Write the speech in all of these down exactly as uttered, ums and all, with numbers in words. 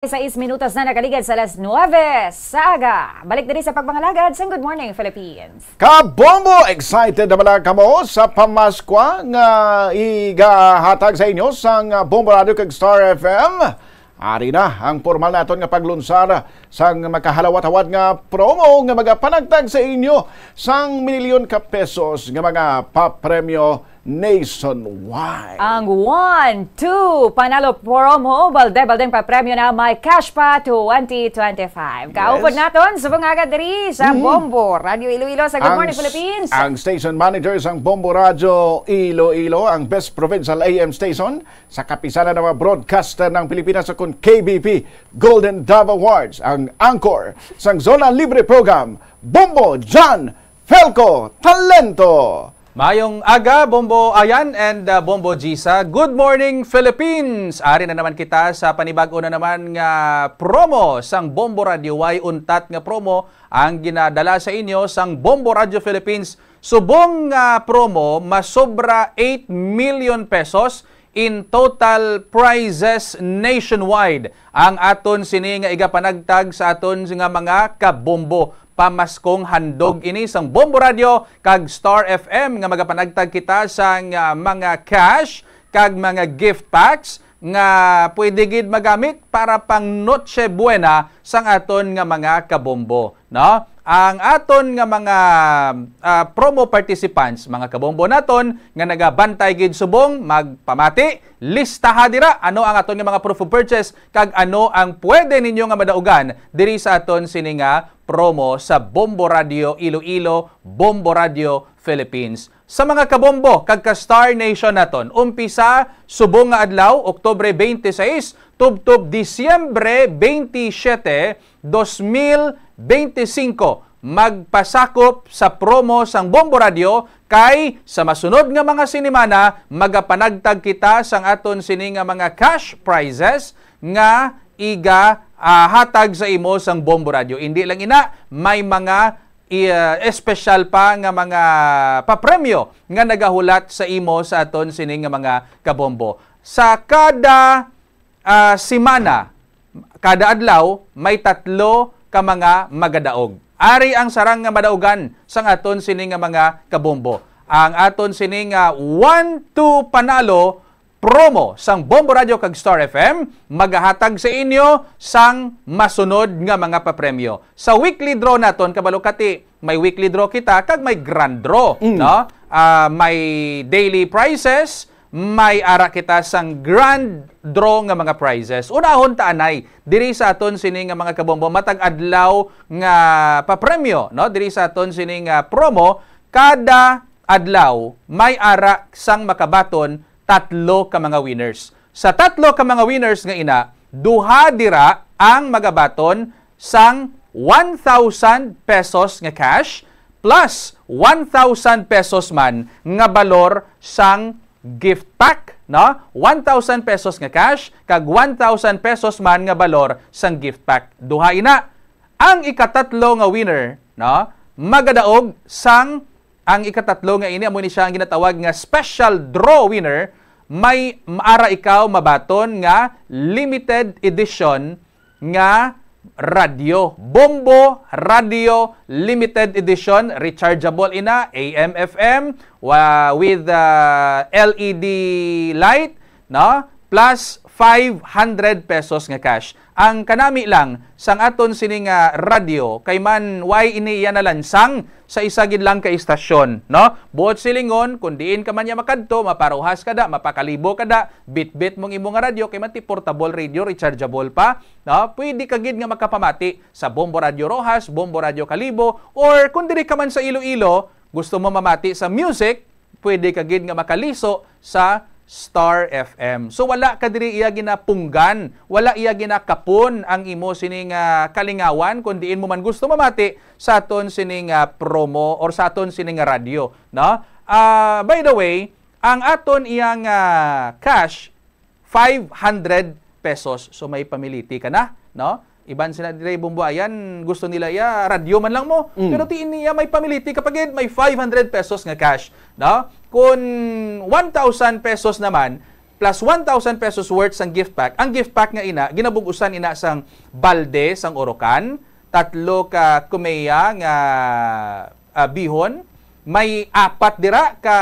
Sais minutos na nakaligad sa alas nuwebe sa aga. Balik diri sa pagpangalagad sang Good Morning Philippines. Kabombo! Excited na bala kamo sa pamaskwa nga igahatag sa inyo sang Bombo Radio kag Star F M? Ari na ang pormal naton nga paglunsar sang makahalawat-hawat nga promo nga magapanagtag sa inyo sang milyon ka pesos nga mga papremyo nationwide. Ang one, two, Panalo Promo, balde-baldeng papremyo na may cash pa twenty twenty-five. Kaupod Yes. naton, subong agad diri sa Mm. Bombo, Radyo Iloilo sa Good Ang Morning s-, Philippines. ang station manager sang Bombo Radyo Iloilo, ang best provincial A M station sa kapisanan ng mga broadcaster ng Pilipinas, sa kun K B P Golden Dove Awards, ang anchor sang Zona Libre Program, Bombo John Felco Talento. Mayong aga, Bombo Ayan and, uh, Bombo Gisa. Good morning, Philippines! Ari na naman kita sa panibag-o na naman nga promo sang Bombo Radio. Way untat nga promo ang ginadala sa inyo sang Bombo Radio Philippines. Subong nga promo, masobra eight million pesos in total prizes nationwide ang aton sini nga igapanagtag sa aton nga mga kabombo, pamaskong handog ini sang Bombo Radio kag Star F M nga magapanagtag kita sang, ah, mga cash kag mga gift packs nga pwede gid magamit para pang Noche Buena sang aton nga mga kabombo, no? Ang aton nga mga, ah, promo participants, mga kabombo naton nga nagabantay gid subong, magpamati, listaha dira ano ang aton nga mga proof of purchase kag ano ang pwede ninyo nga madaugan diri sa aton sini nga promo sa Bombo Radio Iloilo, Bombo Radio Philippines. Sa mga kabombo kag ka Star Nation naton, umpisa subong nga adlaw, Oktubre twenty-six, tubtob Disyembre twenty-seven, dos mil bente singko, magpasakop sa promo sang Bombo Radio, kay sa masunod nga mga sinimana magapanagtag kita sang aton sini nga mga cash prizes nga iga, ah, hatag sa imo sang Bombo Radio. Indi lang ina, may mga i-, ah, espesyal pa nga mga papremyo nga nagahulat sa imo sa aton sini nga mga kabombo. Sa kada, ah, semana, kada adlaw, may tatlo ka mga magadaog. Ari ang sarang nga madaugan sang aton sini nga mga kabombo. Ang aton sini nga one two Panalo promo sang Bombo Radio kag Star F M magahatag sa inyo sang masunod nga mga papremyo. Sa weekly draw naton, kabalo kati, may weekly draw kita kag may grand draw, Mm. no? Ah, may daily prizes, may ara kita sang grand draw nga mga prizes. Unahon ta anay diri sa aton sini nga mga kabombo, matag adlaw nga papremyo, no? Diri sa aton sini nga promo, kada adlaw may ara sang makabaton tatlo ka mga winners. Sa tatlo ka mga winners nga ina, duha dira ang magabaton sang one thousand pesos nga cash plus one thousand pesos man nga balor sang gift pack, no? One thousand pesos nga cash kag one thousand pesos man nga balor sang gift pack. Duha ina. Ang ikatatlo nga winner, no, magadaog sang, ang ikatatlo nga ini, amo ni siya ang ginatawag nga special draw winner, may ara ikaw mabaton nga limited edition nga radyo. Bombo Radio Limited Edition, rechargeable ina, A M F M, wa-, with, ah, L E D light, no? Plus five hundred pesos nga cash. Ang kanami lang sang aton sini nga radyo, kay man way ini iya nalansang sa isa gid lang ka istasyon, no? Buot silingon, kung diin ka man niya makadto, maparuhas ka da, mapakalibo ka da, bitbit mong imo nga radyo, kay man ti portable radio, rechargeable pa, no? Pwede ka gid nga makapamati sa Bombo Radio Roxas, Bombo Radio Kalibo, or kung diri ka man sa Iloilo, gusto mo mamati sa music, pwede ka gid nga makaliso sa Star F M. So, wala ka diri iya ginapunggan, wala iya ginakapon ang imo sini nga kalingawan, kung diin mo man gusto mamati sa aton sini nga promo or sa aton sini nga radyo, no? Ah, by the way, ang aton iya nga cash, five hundred pesos. So, may pamiliti ka na, no? Iban sila diri, Bombo Ayan, gusto nila iya, radyo man lang mo. Mm. Pero ti niya may pamiliti ka pa gid, may five hundred pesos nga cash, no? Kung one thousand pesos naman, plus one thousand pesos worth sang gift pack. Ang gift pack nga ina, ginabug-usan ina sang balde sang Orocan, tatlo ka kumeya nga, ah, bihon, may apat dira ka,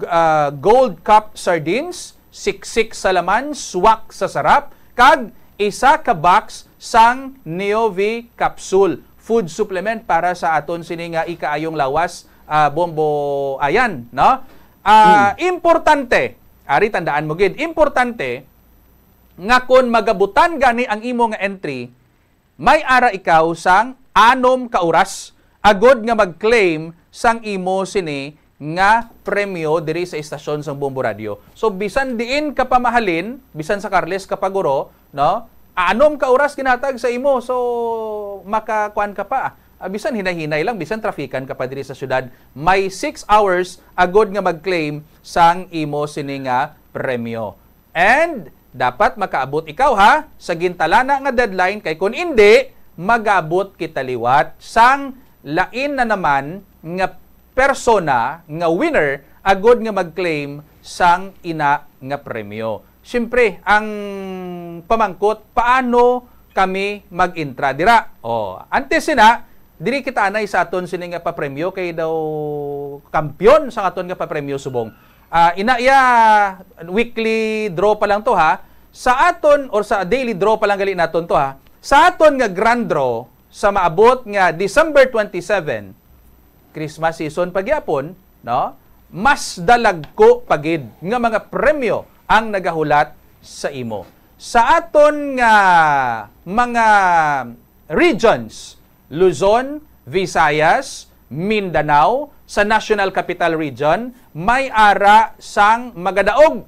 ah, Gold Cup sardines, siksik sa laman, swak sa sarap, kag isa ka box sang Neovie capsule, food supplement para sa aton sini nga ikaayong lawas, ah, Bombo Ayan, no? Ah, importante, ari tandaan mo gid, importante nga kon magabutan gani ang imo nga entry, may ara ikaw sang anom ka oras agod nga mag-claim sang imo sini nga premyo diri sa istasyon sang Bombo Radio. So, bisan diin ka pamahalin, bisan sa Carles ka paguro, no? Anom ka oras ginatag sa imo, so makakuan ka pa. Ah, bisan hinay-hinay lang, bisan trafikan ka pa diri sa syudad, may six hours agod nga mag-claim sang imo sini nga premyo. And dapat makaabot ikaw, ha, sa gintalana nga deadline, kay kun indi, mag-abot kita liwat sang lain na naman nga persona nga winner agod nga mag-claim sang ina nga premyo. Siyempre, ang pamangkot, paano kami mag-intra dira? O, antes sina, diri kita anay sa aton sini nga papremyo kay daw kampiyon sa aton nga papremyo subong. Ah, ina iya weekly draw pa lang to, ha. Sa aton or sa daily draw pa lang gali naton to, ha. Sa aton nga grand draw sa maabot nga December twenty-seven, Christmas season pa gyapon, no? Mas dalagko pa gid nga mga premyo ang nagahulat sa imo. Sa aton nga mga regions, Luzon, Visayas, Mindanao, sa National Capital Region, may ara sang magadaog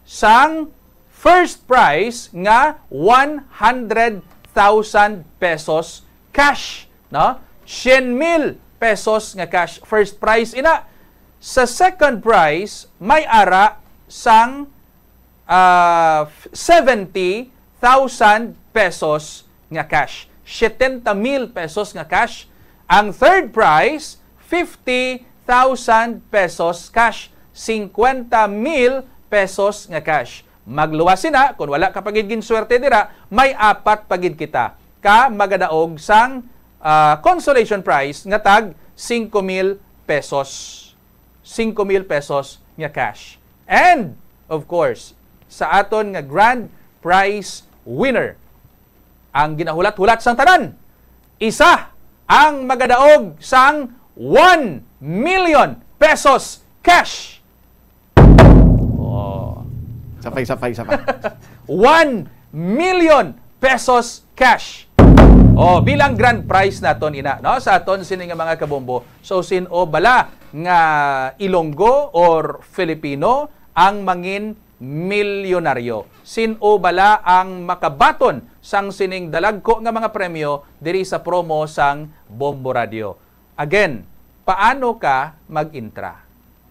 sang first prize nga one hundred thousand pesos cash, no? Cien mil pesos nga cash first prize ina. Sa second prize, may ara sang, ah, seventy thousand pesos nga cash. Setenta mil pesos nga cash. Ang third prize, fifty thousand pesos cash. Cincuenta mil pesos nga cash. Magluwas sina, kung wala ka pa gid ginswerte dira, may apat pa gid kita ka magadaog sang, ah, consolation prize nga tag singko mil pesos. Singko mil pesos nga cash. And, of course, sa aton nga grand prize winner, ang ginahulat-hulat sang tanan, isa ang magadaog sang one million pesos cash. Oh. Sapay, sapay, sapay. One million pesos cash. Oh, bilang grand prize naton ina, no? Sa aton sini nga mga kabombo. So, sin-o bala nga Ilonggo or Filipino ang mangin milyonaryo? Sin-o bala ang makabaton sang sining dalagko nga mga premyo diri sa promo sang Bombo Radio? Again, paano ka mag-intra?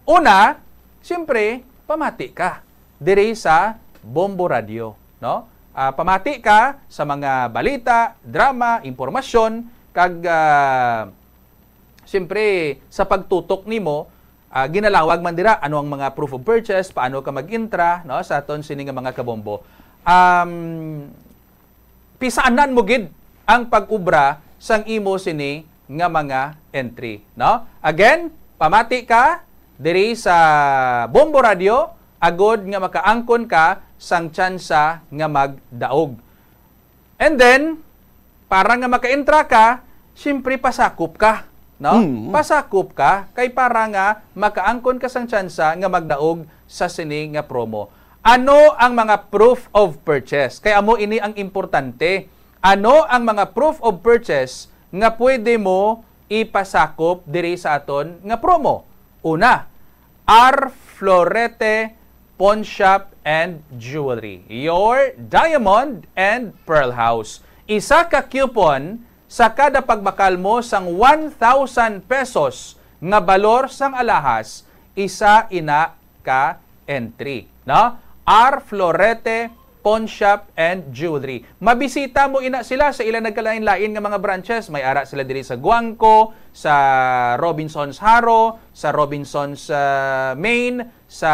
Una, siyempre, pamati ka diri sa Bombo Radio, no? Ah, pamati ka sa mga balita, drama, impormasyon, kag, ah, siyempre, sa pagtutok nimo, ah, ginalawag man dira, ano ang mga proof of purchase, paano ka mag-intra, no, sa aton sini nga mga kabombo. Um, pisaanan mo gid ang pag-ubra sang imo sini nga mga entry, no? Again, pamati ka diri sa Bombo Radio agod nga makaangkon ka sang tsansa nga magdaog. And then, para nga makaentra ka, siyempre pasakop ka, no? Mm. Pasakop ka kay para nga makaangkon ka sang tsansa nga magdaog sa sini nga promo. Ano ang mga proof of purchase? Kay amo ini ang importante. Ano ang mga proof of purchase nga pwede mo ipasakop diri sa aton nga promo? Una, R Florete Pawn Shop and Jewelry, your diamond and pearl house. Isa ka coupon sa kada pagbakal mo sang one thousand pesos nga balor sang alahas, isa ina ka entry, no? R Florete Pawn Shop and Jewelry. Mabisita mo ina sila sa ilang nagkalain-lain nga mga branches. May ara sila diri sa Guangco, sa Robinsons Jaro, sa Robinsons, ah, Main, sa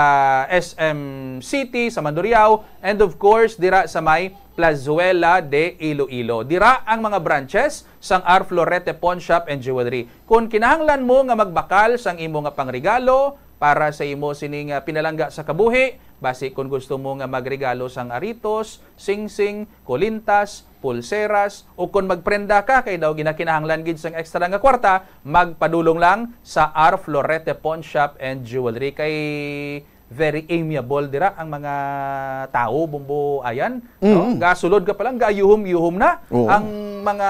S M City, sa Mandurriao, and of course, dira sa may Plazuela de Iloilo. Dira ang mga branches sang Ar Florete Pawn Shop and Jewelry. Kung kinahanglan mo nga magbakal sang imo nga pangregalo para sa imo sini nga pinalangga sa kabuhi, basi kung gusto mo nga magregalo sang aritos, singsing, kulintas, pulseras, o kung magprenda ka kay daw ginakinahanglan gid sang extra nga kwarta, magpadulong lang sa Ar Florete Pawn Shop and Jewelry. Kay very amiable dira ang mga tawo, Bombo Ayan, no? Mm. Gasulod ka pa lang, gayuhom-yuhom na Oo. ang mga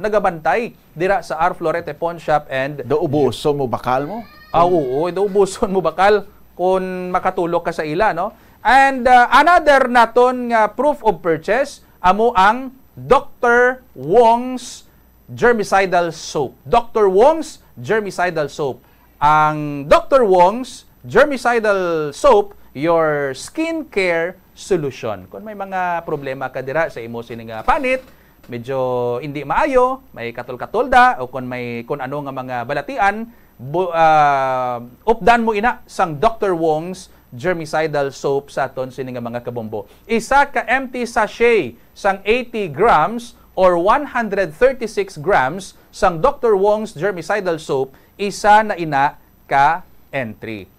nagabantay dira sa Ar Florete Pawn Shop and Daw ubuson mo bakal mo? Ah, oo, daw ubuson mo bakal kung makatulok ka sa ila, no? And, ah, another naton nga proof of purchase, amo ang Doctor Wong's Germicidal Soap. Doctor Wong's Germicidal Soap. Ang Doctor Wong's Germicidal Soap, your skincare solution. Kung may mga problema ka dira sa imo sini nga panit, medyo hindi maayo, may katol-katol da, o kung may kung ano nga mga balatian, bu-, ah, updan mo ina sang Doctor Wong's Germicidal Soap sa aton sini nga mga kabombo. Isa ka empty sachet sang eighty grams or one hundred thirty-six grams sang Doctor Wong's Germicidal Soap, isa na ina ka entry.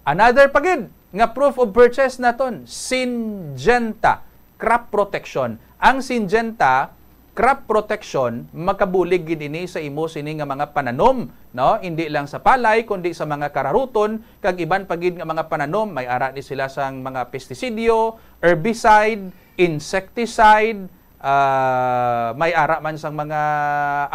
Another pa gid nga proof of purchase naton, Syngenta crop protection. Ang Syngenta crop protection makabulig gid ini sa imo sini nga mga pananom, no? Hindi lang sa palay kundi sa mga kararuton kag iban pa gid nga mga pananom. May ara ni sila sang mga pestisidyo, herbicide, insecticide, ah, may ara man sang mga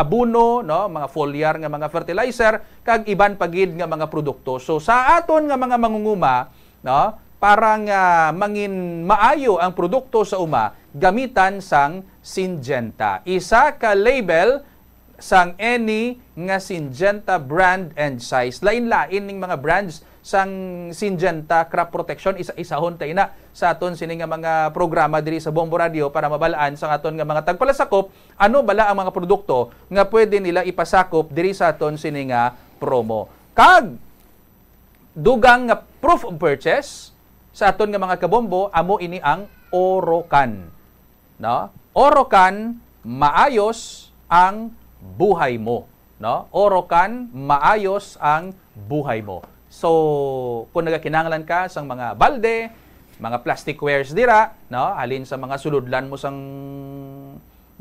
abono, no, mga foliar nga mga fertilizer, kag iban pa gid nga mga produkto. So, sa aton nga mga mangunguma, no, para nga mangin maayo ang produkto sa uma, gamitan sang Syngenta. Isa ka label sang any nga Syngenta brand and size. Lain-lain ning mga brands sang Syngenta crop protection. Isa-isahon ta ina sa aton sini nga mga programa diri sa Bombo Radio para mabalaan sa aton nga mga tagpalasakop ano bala ang mga produkto nga pwede nila ipasakop diri sa aton sini nga promo. Kag dugang nga proof of purchase sa aton nga mga kabombo, amo ini ang Orocan. No? Orocan, maayos ang buhay mo, no? Orocan, maayos ang buhay mo. So, kung nagakinahanglan ka sang mga balde, mga plasticwares dira, no? Halin sa mga sulodlan mo sang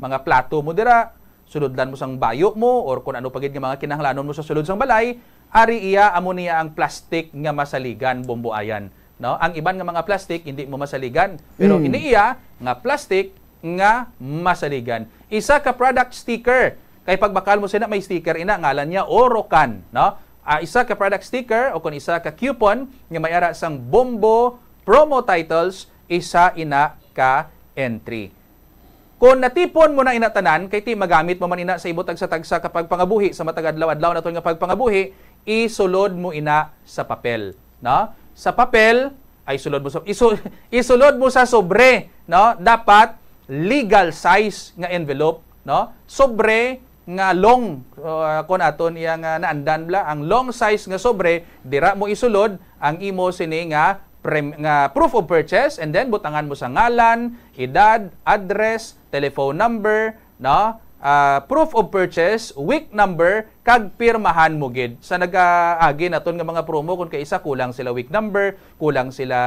mga plato mo dira, sulodlan mo sang bayo mo, or kung ano pa gid nga mga kinahanglanon mo sa sulod sang balay, ari iya, amo niya ang plastic nga masaligan, Bombo Ayan. No? Ang iban nga mga plastic, hindi mo masaligan. Pero Mm. ini iya nga plastic nga masaligan. Isa ka product sticker. Kay pagbakal mo sina, may sticker ina, ngalan niya Orocan, no? Ah, isa ka product sticker o kung isa ka coupon nga may ara sang Bombo promo titles, isa ina ka entry. Kung natipon mo na ina tanan, kay ti magamit mo man ina sa imo tagsa-tagsa ka pagpangabuhi, sa matag adlaw-adlaw naton nga pagpangabuhi, isulod mo ina sa papel, no? Sa papel, ay, sulod mo sa, isu-, isulod mo sa sobre, no? Dapat legal size nga envelope, no? Sobre nga long, uh, kung aton iya nga naandan bla, ang long size nga sobre, dira mo isulod ang imo sini nga prem-, nga proof of purchase, and then butangan mo sa ngalan, edad, address, telephone number, no? Ah, proof of purchase, WIC number, kag pirmahan mo gid. Sa nag-aagi naton nga mga promo, kung kaisa kulang sila WIC number, kulang sila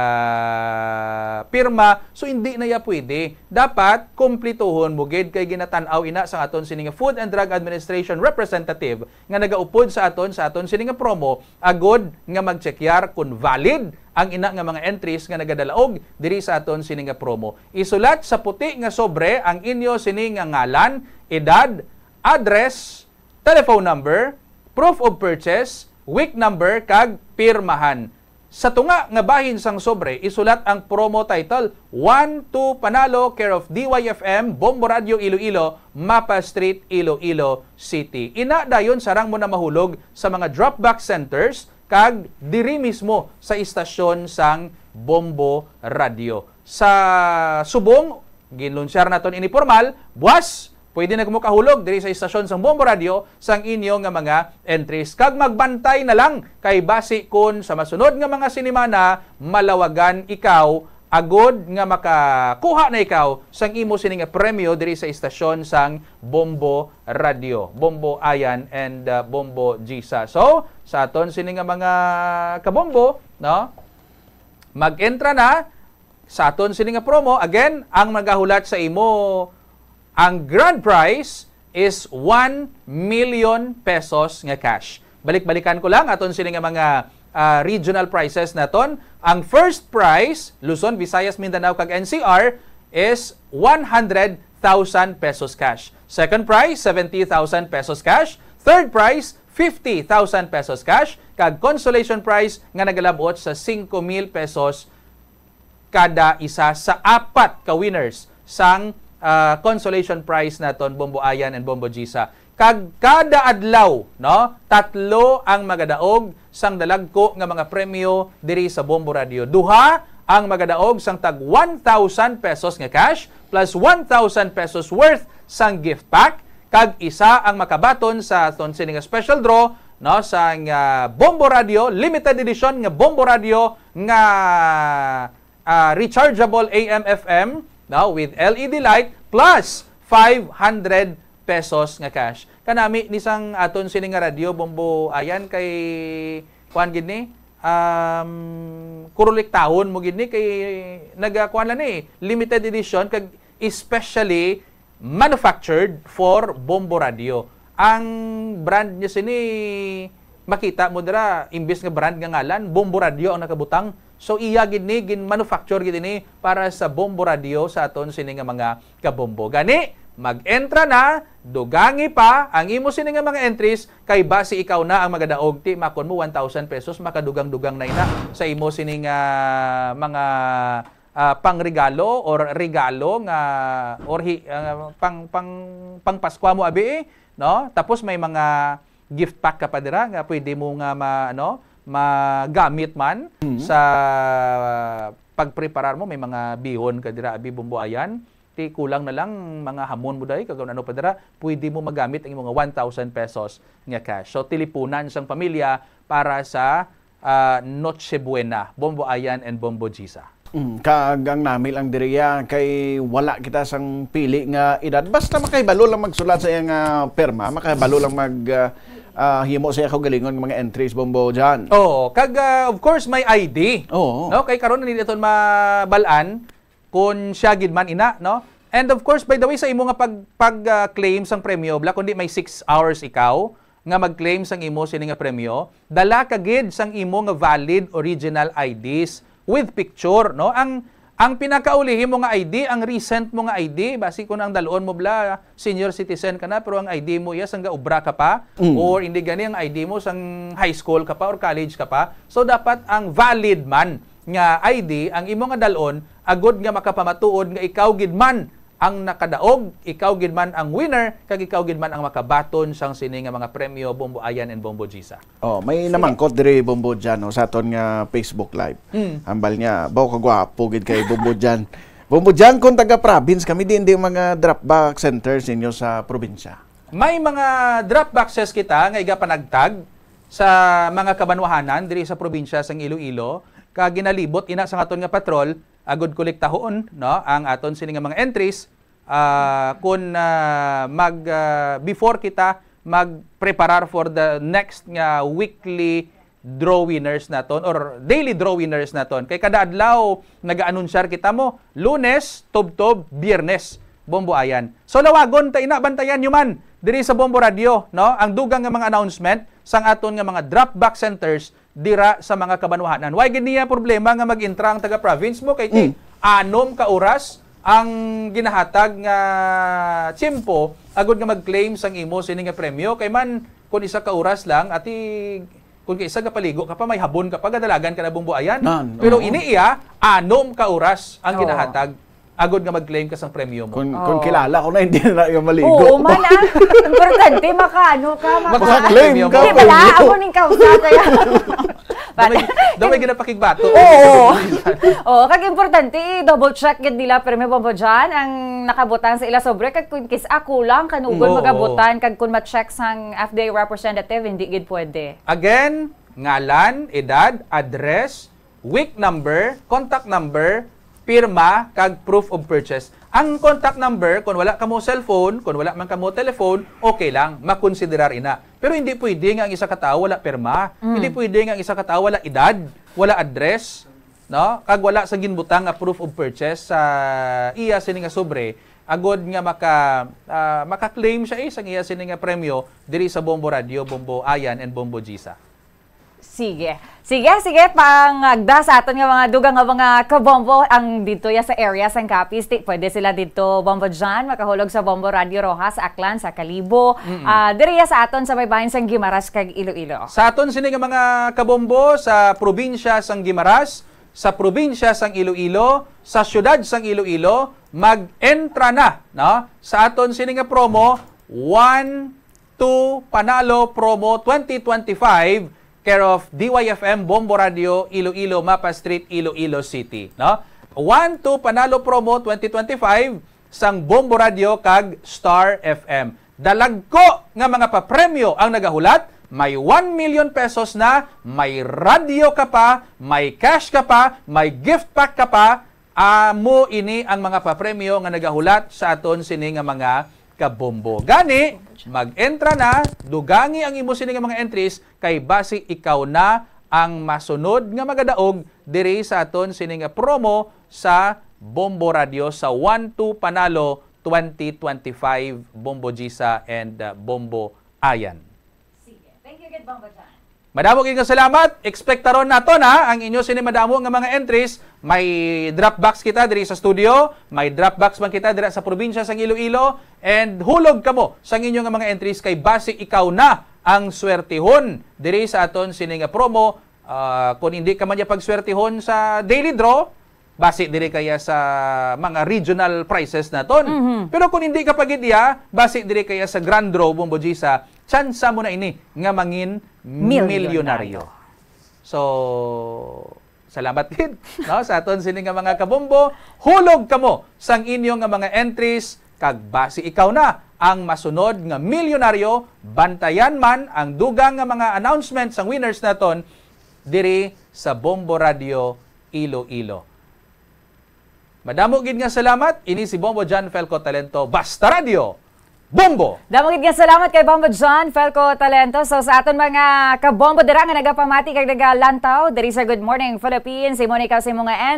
pirma, so hindi na ya pwede. Dapat kumplituhon mo gid kay ginatan-aw ina sa aton sini nga Food and Drug Administration representative nga nagaupod sa aton, sa aton sini nga promo, agod nga mag-check yar kung valid ang ina nga mga entries nga nagadalaog diri sa aton sini nga promo. Isulat sa puti nga sobre ang inyo sini nga ngalan, edad, address, telephone number, proof of purchase, WIC number, kag pirmahan. Sa tunga nga bahin sang sobre, isulat ang promo title, One to Panalo, care of D Y F M, Bombo Radio Iloilo, Mapa Street, Iloilo City. Ina dayon sarang mo na mahulog sa mga drop box centers kag diri mismo sa istasyon sang Bombo Radio. Sa subong, ginlunsyar naton ini pormal, buwas, pwede na mo kahulog diri sa istasyon sang Bombo Radio sang inyo nga mga entries. Kag magbantay na lang kay basi kon sa masunod nga mga sinimana, malawagan ikaw agod nga makakuha na ikaw sang imo sini nga premyo diri sa istasyon sang Bombo Radio, Bombo Ayan and, uh, Bombo Gisa. So, sa aton sini nga mga kabombo, no? Mag-entra na sa aton sini nga promo. Again, ang magahulat sa imo, ang grand prize is one million pesos nga cash. Balik-balikan ko lang aton sini nga mga, ah, regional prizes naton. Ang first prize, Luzon, Visayas, Mindanao, kag N C R, is one hundred thousand pesos cash. Second prize, seventy thousand pesos cash. Third prize, fifty thousand pesos cash. Kag consolation prize nga nagalabot sa singko mil pesos kada isa sa apat ka winners sang, ah, consolation prize naton, Bombo Ayan and Bombo Gisa. Kag kada adlaw, no, tatlo ang magadaog sang dalagko nga mga premyo diri sa Bombo Radio. Duha ang magadaog sang tag one thousand pesos nga cash plus one thousand pesos worth sang gift pack, kag isa ang makabaton sa aton sini nga special draw, no, sang, ah, Bombo Radio, limited edition nga Bombo Radio nga, ah, rechargeable A M F M, no, with L E D light plus five hundred pesos nga cash. Kanami ni sang aton sini nga radyo, Bombo Ayan, kay kuan gid ni, um, kuruliktahon mo gid ni kay nagakuan lang ni, limited edition, kag especially manufactured for Bombo Radio. Ang brand niya sini, makita mo dira, imbis nga brand nga ngalan, Bombo Radio ang nakabutang. So, iya gid ni, gin-manufacture gid ini para sa Bombo Radio sa aton sini nga mga kabombo. Gani, mag-entra na, dugangi pa ang imo sini nga mga entries, kay basi ikaw na ang magadaog, ti makon mo one thousand pesos, makadugang-dugang na ina sa imo sini nga mga, ah, pangregalo or regalo nga, or hi-, ah, pang, pang, pang Paskwa mo, abi, eh, no? Tapos may mga gift pack ka pa dira nga pwede mo nga ma-, ano, magamit man Mhm. sa pagpreparar mo. May mga bihon ka dira, abi, Bombo Ayan. Ti kulang na lang mga hamon mo, day, kag ano pa dira, pwede mo magamit ang imong one thousand pesos nga cash. So, tilipunan sang pamilya para sa, ah, Noche Buena, Bombo Ayan and Bombo Gisa. Mm, kag ang nami lang diri, ah, kay wala kita sang pili nga edad. Basta makahibalo lang magsulat sa iyang, ah, perma, makahibalo lang mag, ah, ah, himo sa iya kaugalingon nga mga entries, Bombo John. Oo, kag, ah, of course, may I D. Oo. No? Kay karon, hindi naton mabal-an kung siya gid man ina, no? And of course, by the way, sa imo nga pag, pag, ah, claim sang premyo, bala, kundi may six hours ikaw nga mag-claim sang imo sini nga premyo, dala ka gid sang imo nga valid original I Ds with picture, no? Ang, ang pinakaulihi mo nga I D, ang recent mo nga I D, basi kung ang dalon mo, bala, senior citizen ka na, pero ang I D mo iya sang gaobra ka pa, Mm. or hindi gani ang I D mo sang high school ka pa or college ka pa. So, dapat ang valid man nga I D ang imo nga dalon, agod nga makapamatuod nga ikaw gid man ang nakadaog, ikaw gid man ang winner, kag ikaw gid man ang makabaton sang sini nga mga premyo, Bombo Ayan and Bombo Gisa. Oh, may Sige. namangkot diri, Bombo Jan, oh, sa aton nga Facebook Live. Mm. Hambal niya, "Baw ka gwapo gid kay Bombo Jan." Bombo Jan, kung taga-province kami, di, di mga drop box centers ninyo sa probinsya? May mga drop boxes kita nga igapanagtag sa mga kabanwahanan diri sa probinsya sang Iloilo, kag ginalibot ina sang aton nga patrol, agud kolektahon, no, ang aton sini nga mga entries, ah, kun, ah, mag, ah, before kita magpreparar for the next nga weekly draw winners naton or daily draw winners naton. Kay kada adlaw nagaanunsar kita mo, Lunes, tubtob, Biyernes, Bombo Ayan. So lawagon ta ina, bantayan nyo man diri sa Bombo Radio, no? Ang dugang nga mga announcement sang aton nga mga drop box centers dira sa mga kabanwahanan. Why gid niya problema nga mag-intra ang taga-province mo? Kay ti, Mm. anom ka oras ang ginahatag nga tiyempo agud nga mag-claim sang imo sini nga premyo. Kay man, kung isa ka oras lang, ati, kung kay isa gapaligo ka pa, may habon ka pa, gadalagan ka na, Bombo Ayan. Nan, Pero oo. ini iya, anom ka oras ang Oo. ginahatag agud nga mag-claim ka sang premyo mo. Kung, kung Oo. kilala ko na, hindi na yung maligo. Oo, man, ah. Importante, makaano ka, maka- Maka-claim Maka-claim ka, Di ba, premyo. ako ning kausa, kaya Damay, damay ginapakigbato. Oo. Oo, kag importante, i-double check gid nila, Premyo Bombo John, ang nakabutang sa ila sobre, kag kung kis-a kulang, kanugon Oo. magabutan, kag kung ma-check sang F D A representative, hindi gid pwede. Again, ngalan, edad, address, week number, contact number, pirma, kag proof of purchase. Ang contact number, kung wala kamo cellphone, kung wala man kamo telephone, okay lang, makonsiderar ina. Pero hindi pwede nga ang isa ka tawo wala pirma. Mm. Hindi pwede nga ang isa ka tawo wala edad, wala address, no? Kag wala sa ginbutang nga proof of purchase sa iya sini nga sobre, agod nga maka, ah, maka-claim siya, eh, sang iya sini nga premyo diri sa Bombo Radio, Bombo Ayan, and Bombo Gisa. Sige. Sige, sige, pangagda sa aton nga mga dugang nga mga kabombo ang didto ya sa area sang Capiz. Ti-, pwede sila didto, Bombo John, makahulog sa Bombo Radio Roxas, Aklan, sa Kalibo. Mm-mm. Ah, diri ya sa aton sa may bahin sang Guimaras kag Iloilo. Sa aton sini nga mga kabombo sa probinsya sang Guimaras, sa probinsya sang Iloilo, sa siyudad sang Iloilo, mag-entra na, no? Sa aton sini nga promo, one two Panalo Promo twenty twenty-five, care of D Y F M, Bombo Radio, Iloilo, Mapa Street, Iloilo City, no? One two Panalo Promo twenty twenty-five sang Bombo Radio kag Star F M. Dalagko nga mga papremyo ang nagahulat, may one million pesos na, may radyo ka pa, may cash ka pa, may gift pack ka pa, amo ini ang mga papremyo nga nagahulat sa aton sini nga mga kabombo. Gani, mag-entra na, dugangi ang imo sini nga mga entries kay basi ikaw na ang masunod nga magadaog diri sa aton sini nga promo sa Bombo Radio sa one two Panalo twenty twenty-five, Bombo Gisa and, uh, Bombo Ayan. Sige. Thank you, good Bombo John. Madamo gid nga salamat. Expectaron naton, ha, ang inyo sini madamo nga mga entries. May drop box kita diri sa studio, may drop box man kita dira sa probinsya sang Iloilo, and hulog kamo sang inyo nga mga entries kay basi ikaw na ang swertihon diri sa aton sini nga promo. Ah, kung hindi ka man niya pagswertihon sa daily draw, basi diri kaya sa mga regional prizes naton. Mhm. Pero kung hindi ka pa gid iya, basi diri kaya sa grand draw, Bombo Gisa, tsansa mo na ini nga mangin Milyonaryo. milyonaryo. So, salamat gid, no, sa aton sini nga mga kabombo. Hulog kamo sang inyo nga mga entries, kag basi ikaw na ang masunod nga milyonaryo. Bantayan man ang dugang nga mga announcement sang winners naton diri sa Bombo Radio Iloilo. Madamo gid nga salamat. Ini si Bombo John Felco Talento, Basta Radio, Bombo! Damo gid nga salamat kay Bombo John Felco Talento. So, sa aton mga kabombo dira nga nagapamati kag nagalantaw diri sa Good Morning Philippines, imo na ikaw sa imo nga